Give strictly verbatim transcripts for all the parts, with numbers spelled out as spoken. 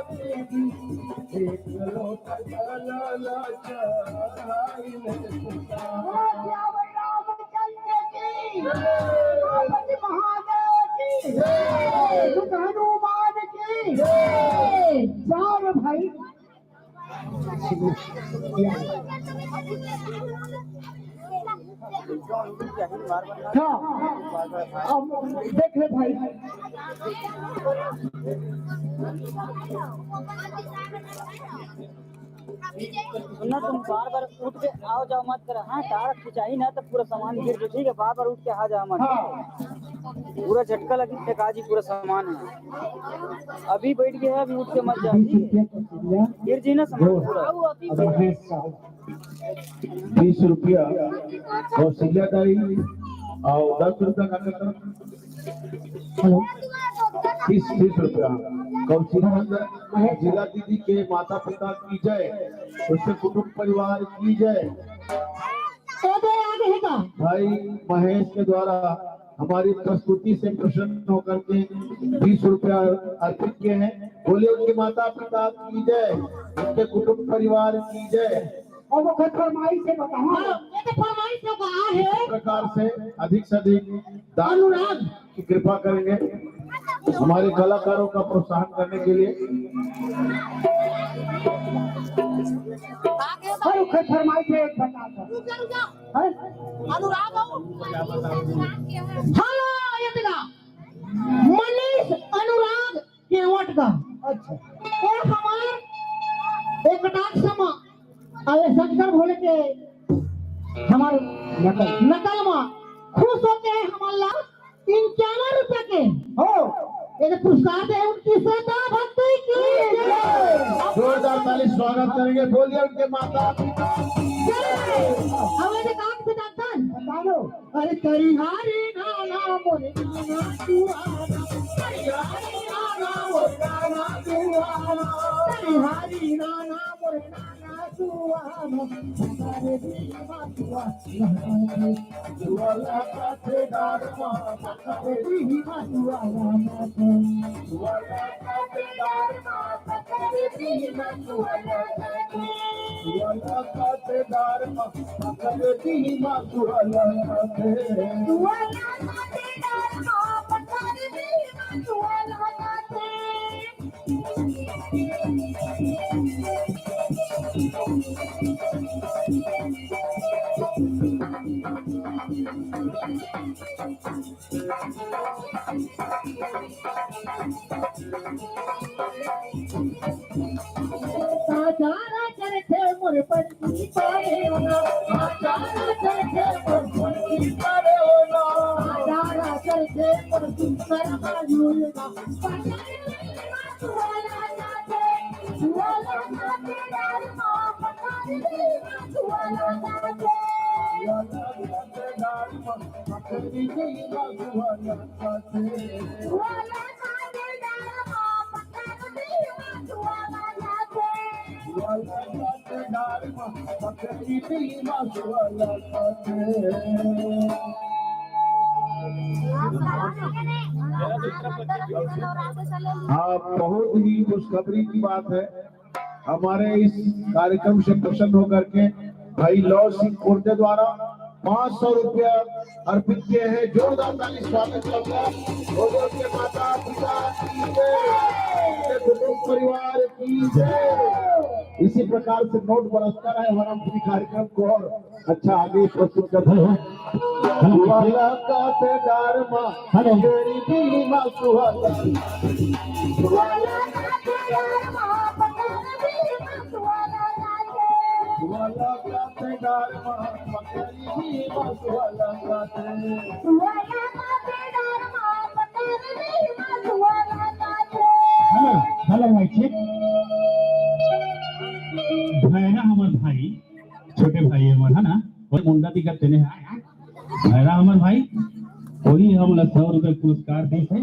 बोलो सियावर रामचंद्र की, पार्वती महादेव की, दुख हनुमान की। चार भाई। हाँ, अब देख ले भाई। सुनना, तुम बार बार उठ के आओ जाओ मत करा। हाँ, टावर खिंचाई ना तो पूरा सामान गिर जाए, ठीक है? बार बार उठ के आ जाओ मत। हाँ। पूरा झटका लगी, फेंका जी पूरा सामान है। अभी बैठ गया है, अभी उठ के मत जाओ, ठीक है? गिर जी ना सामान पूरा। बीस रुपया कौशल्या दाई और दस रुपया का कटर। हेलो। तीस, तीस रुपया। कौशल्या जिला दीदी के माता पिता की जय, उसके कुटुंब परिवार की जय। तो दे आगे है का? भाई महेश के द्वारा हमारी प्रस्तुति से प्रसन्न होकर के बीस रुपया अर्पित किए हैं। बोलिए उनके माता पिता की जय, उनके कुटुंब परिवार की जय। और वो खुद फरमाइश से बताओ। हाँ, ये तो फरमाइश तो कहा है। इस प्रकार से अधिक से अधिक दान अनुराग। की कृपा करेंगे हमारे कलाकारों का प्रोत्साहन करने के लिए। और वो खुद फरमाइश है एक बताता। रुक जा, रुक जा। हैं? अनुराग हो? हाँ, ये मिला। मनीष अनुराग केवट का। अच्छा। ये हमार एक कटाक्ष मा, अरे शंकर भोले के हमार नकल। नकल मा खुश होके हमार ला इक्यावन रुपया के हो। ये जो पुरस्कार दे उनकी श्रद्धा भक्ति की जय। जोरदार ताली स्वागत करेंगे, बोलिए उनके माता पिता की जय। हमारे काम से डॉक्टर बता दो। अरे करिहारी नाना मोरे नाना तू आना, करिहारी नाना मोरे नाना तू आना, करिहारी नाना मोरे नाना तू आना, हमारे भी मातुआ लहरा दे। जुआला का ठेदार माँ, हमारे भी मातुआ लहरा दे। जुआला का ठेदार माँ, हमारे भी मातुआ लहरा दे। जुआला का ठेदार माँ, साजारा चरखे मोर पंछी पारे हो ना, साजारा चरखे मोर पंछी पारे हो ना, साजारा चरखे मोर सुंदर मायूर ना, पकड़ ले ना जुआला नाचे, जुआला नाचे डाल माँ, पकड़ ले ना जुआला नाचे। जुआला नाचे डाल माँ, पकड़ ले ना जुआला नाचे। जुआला नाचे डाल माँ, पकड़ ले ना जुआला नाचे। हाँ, बहुत ही खुशखबरी की बात है। हमारे इस कार्यक्रम से प्रसन्न होकर के भाई लौ सिंह कोरते द्वारा पाँच सौ रुपया अर्पित किए हैं। जोरदार ताली स्वागत करता है। भोजन के माता पिता की जय, उनके कुटुंब परिवार की जय। इसी प्रकार से नोट बरसता रहे और हम अपने कार्यक्रम को और अच्छा आगे प्रस्तुत करते हैं। हेलो। वाला का तेदार माँ, हेलो। तेरी दिल माँ सुहाना। वाला का तेदार माँ, पकड़ दिल माँ सुहाना। वाला का तेदार माँ, पकड़ दिल माँ सुहाना। Hello, hello, mike check. भैरा हमर भाई, छोटे भाई हमर, है ना? वो मुंडा दिखत तेने, हाँ, हाँ। भैरा हमर भाई, वही हमला सौ रुपये पुरस्कार दी है।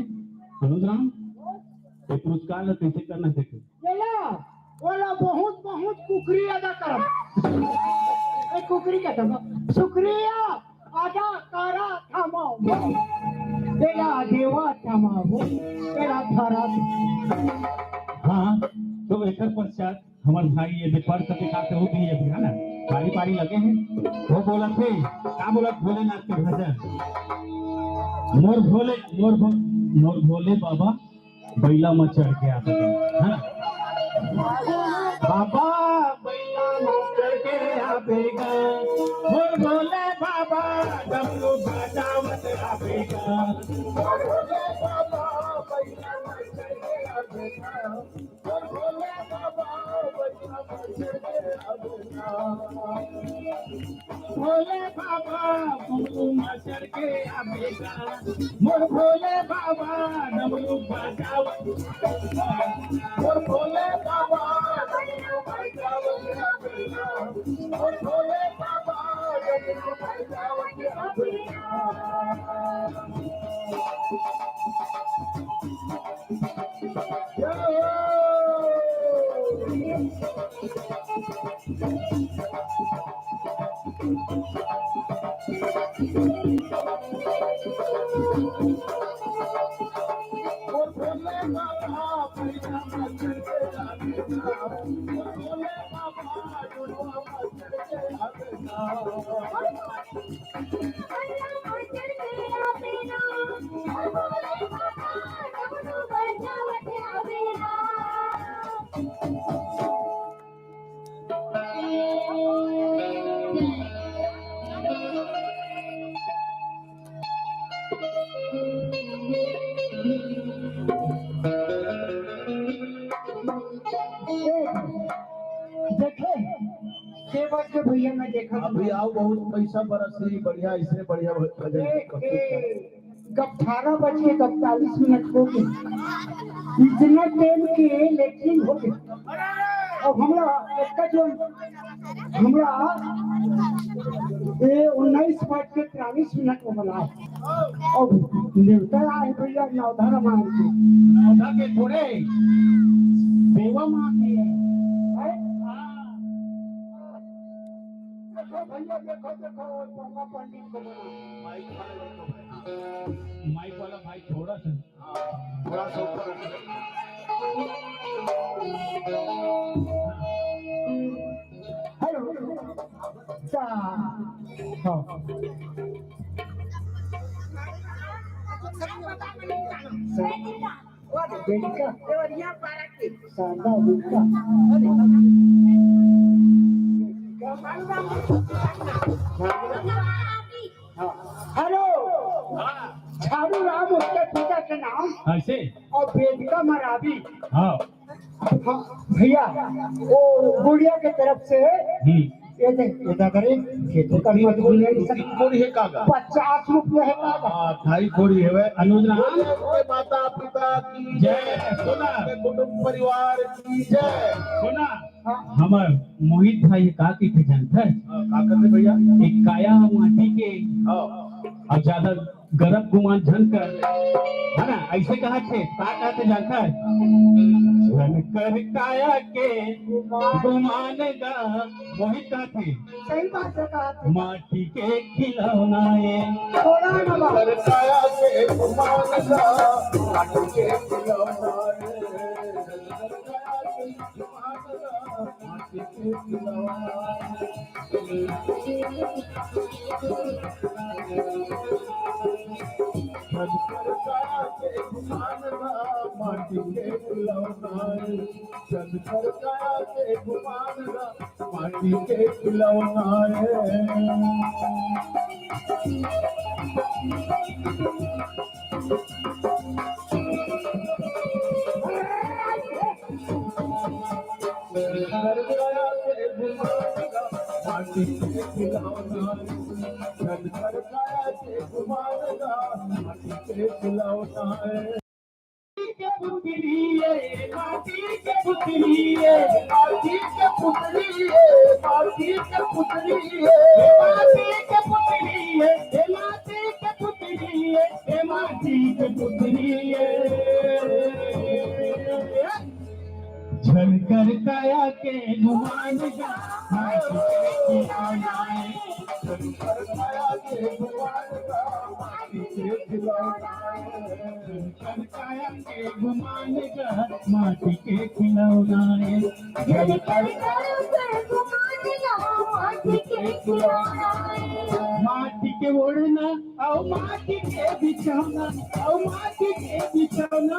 मनोज राम, ये पुरस्कार ला कैसे करना सीखे? ये ला, ओला बहुत, बहुत कुकरी अदा करब। ए, कुकरी कहता हूँ, शुक्रिया अदा करा थमाओ। तेरा देवा थमाओ, तेरा धरा। हाँ, तो एकर पश्चात हमर भाई ये दे पर सके का के वो भी ये भी, है ना, पारी पारी लगे हैं। वो बोलत हे, का बोलत भोलेनाथ के भजन, मोर भोले, मोर भो-, मोर भोले बाबा बैला म चढ़ के आबे गा, है ना? बाबा बैला म चढ़ के आबे गा, मोर भोले बाबा डमरू बजावत आबे गा। मोर भोले बाबा बैला म चढ़ के आबे गा, मोर भोले बाबा बैला म चढ़ के आबे गा। भोले बाबा डमरू म चढ़ के आबे गा, मोर भोले बाबा डमरू बजावत। मोर भोले बाबा डमरू बजावत आबे गा, मोर भोले बाबा डमरू बजावत आबे गा। देखे, सेवक के भैया मैं देखा अभी आओ, बहुत पैसा बरस रही, बढ़िया, इससे बढ़िया भजन ए, ए, कब अठारह बज के इकतालीस मिनट हो गए, इतना टाइम के लेकिन हो गए। अब हमरा एक जो हमरा ए उन्नीस बज के तिरालीस मिनट में बना। अब नेवता आए भैया नवधा रामायण के। नवधा के थोड़े, देवा माँ के है। देखो भैया, देखो, देखो, वो परमा पंडित को बना। माइक वाला देखो भाई, हाँ। माइक वाला भाई थोड़ा सा, हाँ, थोड़ा सा ऊपर रखो। हेलो। हाँ। वेदिका। शारदा वेदिका। हाँ। हेलो। झाड़ू राम उसके पिता के नाम। ऐसे? और वेदिका मरावी। हाँ। हाँ, भैया, वो गुड़िया के तरफ से हम्म। ये दे, ये दे करे, ये तो कभी मत भूलना, ये सब कोड़ी है काका? पचास रुपये है काका। हाँ, ढाई कोड़ी है वह। अनुज राम। के माता पिता की जय। सुना। के कुटुंब परिवार की जय। सुना। हाँ। हमर मोहित भाई का कहिथे जानथस? हाँ, का कहिथे भैया? एक काया माटी के हाँ। अब ज्यादा गरब गुमान झन कर, है ना? ऐसे कहा थे, का कहते जानथस? झन कर काया के गुमान गा, मोहित कहा थे। सही बात है, कहा थे। माटी के खिलौना ए। थोड़ा ना बाबा। झन कर काया के गुमान गा, माटी के खिलौना ए। माटी के खिलौना ए, चंद सरकार के गुमान गा, माटी के खिलौना ए। झनकर काया के गुमान गा, माटी के खिलौना ए। झनकर काया के गुमान गा, माटी के खिलौना ए। झनकर काया के गुमान गा, माटी के खिलौना ए। झनकर काया के गुमान गा, माटी के खिलौना ए। माटी के ओढ़ना अउ माटी के बिछौना, अउ माटी के बिछौना।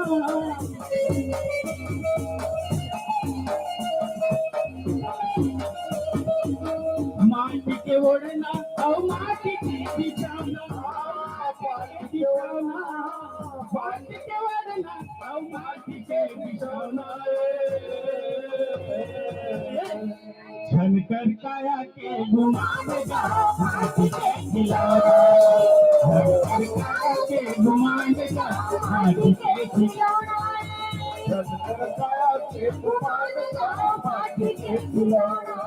माटी के ओढ़ना, अउ माटी के बिछौना। बिछौना, माटी के ओढ़ना, अउ माटी के बिछौना। झनकर काया के गुमान गा, माटी के खिलौना। झनकर काया के गुमान गा, माटी के खिलौना। झनकर काया के गुमान गा, माटी के खिलौना।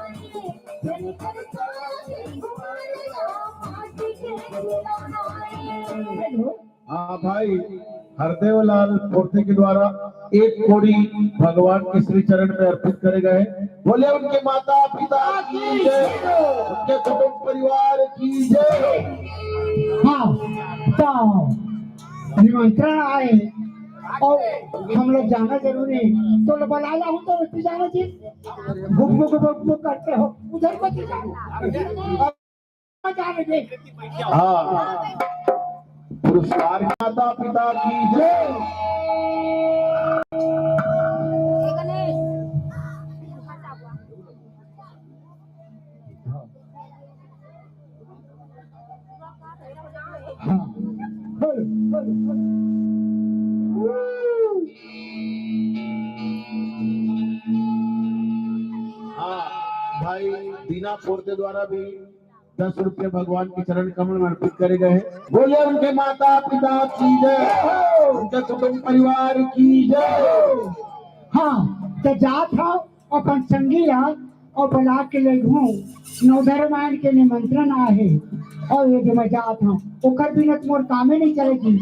झनकर काया के गुमान गा, माटी के खिलौना। हाँ भाई, हरदेव लाल पोर्ते के द्वारा एक कोड़ी भगवान के श्री चरण में अर्पित करे गए। बोले उनके माता पिता की जय, उनके कुटुंब परिवार की जय। हाँ, तो निमंत्रण आए और हम लोग जाना जरूरी है। तो बुला ला हूँ तो तू जाना जी, भुक भुक भुक भुक करते हो, उधर को जाओ। हाँ, पुरस्कार माता पिता की जय। हाँ, बोलो, बोलो, बोलो। हाँ, भाई दीना पोर्ते द्वारा भी दस रुपये भगवान के चरण कमल में अर्पित करे गए हैं। बोले उनके माता पिता की जय हो, उनके कुटुंब परिवार की जय हो। हाँ, तो जात हो अपन संगी ला और बुला के ले घूम, नवधा रामायण के निमंत्रण आहे और ये जो मैं जात हूँ, ओकर बिना तो मोर कामे नहीं चलेगी।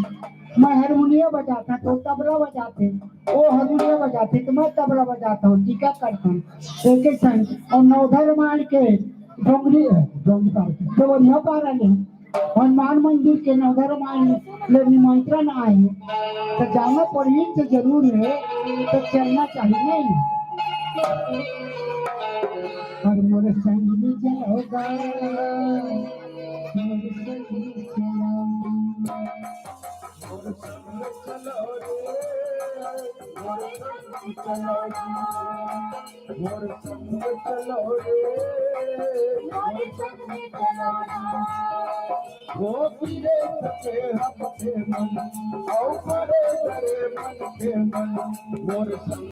मैं हारमोनिया बजाता तो तबला बजाते, वो हारमोनिया बजाते तो मैं तबला बजाता हूँ, टीका करता हूँ। एक एक संग और नवधा रामायण के डोंगरी, डोंगरी पारा, देवरिया पारा ले हनुमान मंदिर के नवधा रामायण ले निमंत्रण आए, तो जाना पड़ी तो जरूर है, तो चलना चाहिए नहीं। और मोर संग में चलो गा, मोर संग में चलो। मोर संग चलो रे, मोर संग चलो ना। हो पीरे सके हबके मन, औ परे करे मन के मन। मोर संग